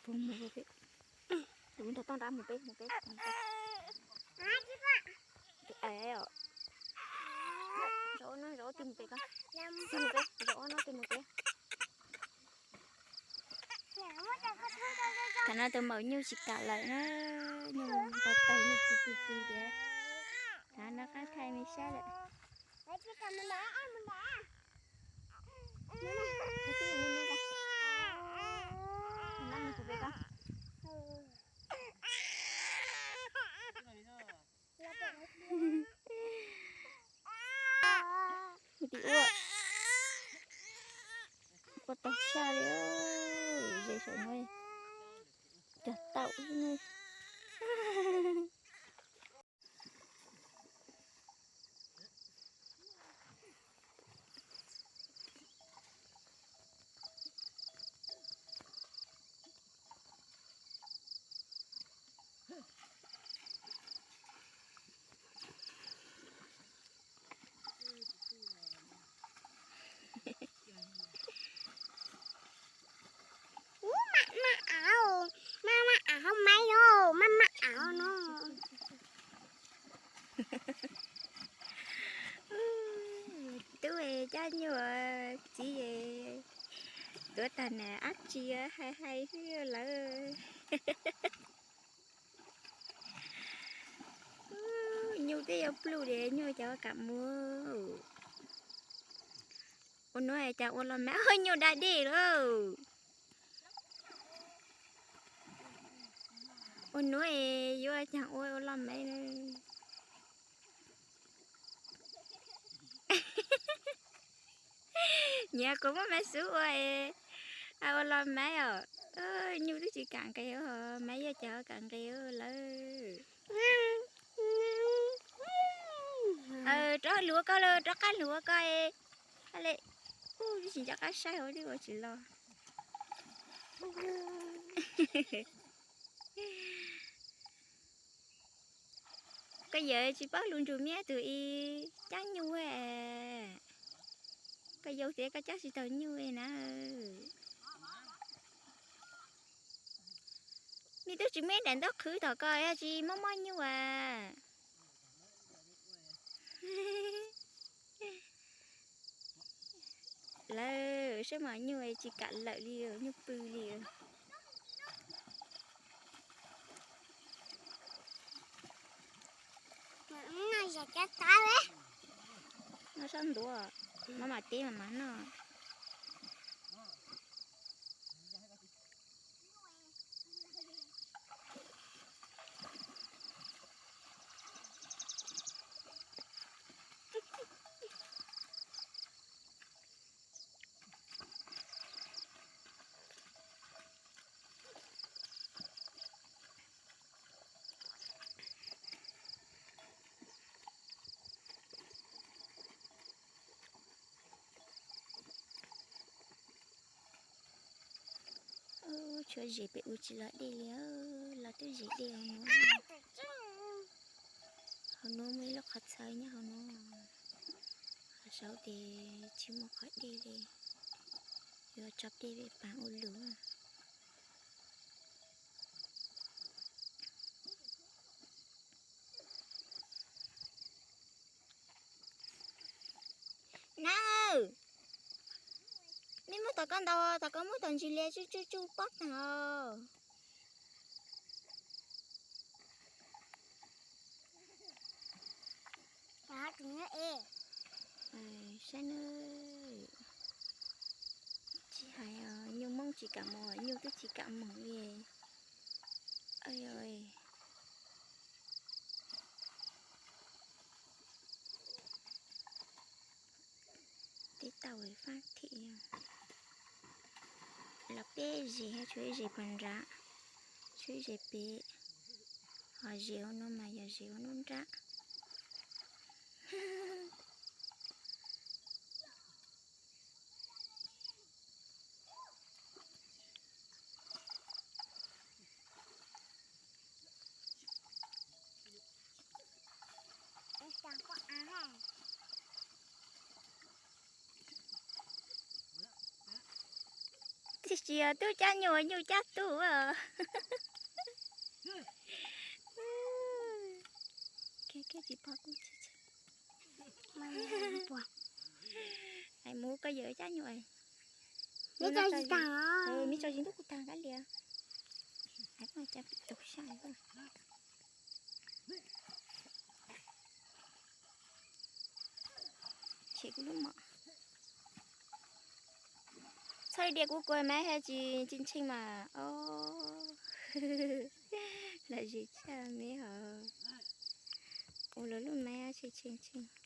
Puag mus peb, mus nrog toj nrab mus peb, mus peb, mus peb. Zaum no zaum twg mus pem ko, twg mus pem, zaum no twg mus pem. Thaum no tus maum nyuj tsis kam lawm na, nyuj npau taws nyuj pw pw pw tias, thaum no qab thaij me saib lawm. Tim ua, ua tau tshaj li, ze saum no cog taum xwb ne. Ub, maj maj av, maj maj av hauv maiv os, maj maj av no. Tub cab nyuj, txiv tuav tag na, dab tsi hais hais xwb lawm. Nyuj twb yuav pluj li, nyuj cas ua kam mus. Ua nuav cas ua los maiv, nyuj da dej lauj. Ua nuav yuav cas ua ua los maiv. Nyias kuv muab maiv xub ua, ua los maiv os. Nyuj twb tsis kam nqes, maiv yuav cas kam nqes lawm. Rov lug ua koj, rov qab lug ua koj. Twb tsis nco qab saib hauv twb ua tsis los. Koj yawm tsis paub lug nrug miab tug ib cab nyuj, koj yau tias koj cab tsis tau nyuj na. Mej tub tsis muaj daim ntaub qhwv tom koj yog tsis mob mob nyuj as. Lawv saib mas nyuj tsis kam lawm li, nyuj pw li. Noj sab ntuav, maj mam teb mas mam noj. Tshuav zes pem ua tsis los dej li, los twb zes dej hauv nuav. Hauv nuav muaj ib lub qhov txhawv nyob hauv nuav. Qhov saud tes tsis muaj qhov dej li, yuav tso dej pem paag ua luv. Na, mej muab Tom koj ntaus, tom koj muab tom ntsis liab tsuj tsuj tsuj pob tag os. Saib na, tsis hais nyuj Hmoob tsis kam mus, nyuj twb tsis kam mus li. Tib tau fab thim los peb zes, tshuav ib zes pog nrad, tshuav ib zes pem, ho zes ua no mas yog zes ua nruab nrab. Tsis yog tub cab nyuj, nyuj cab tub. Tsis pom kuv, hais mus koj yawm cab nyuj. Me tso zis ntub kuv tag kab lias. Hais koj cas pib tau saj. Tshem kuv lub mom. Txhob li diam kuv kuv maiv has tsis tshee mas os. Los zis tshaj me hos. Ua lawv lub maiv tshee tshee tshee.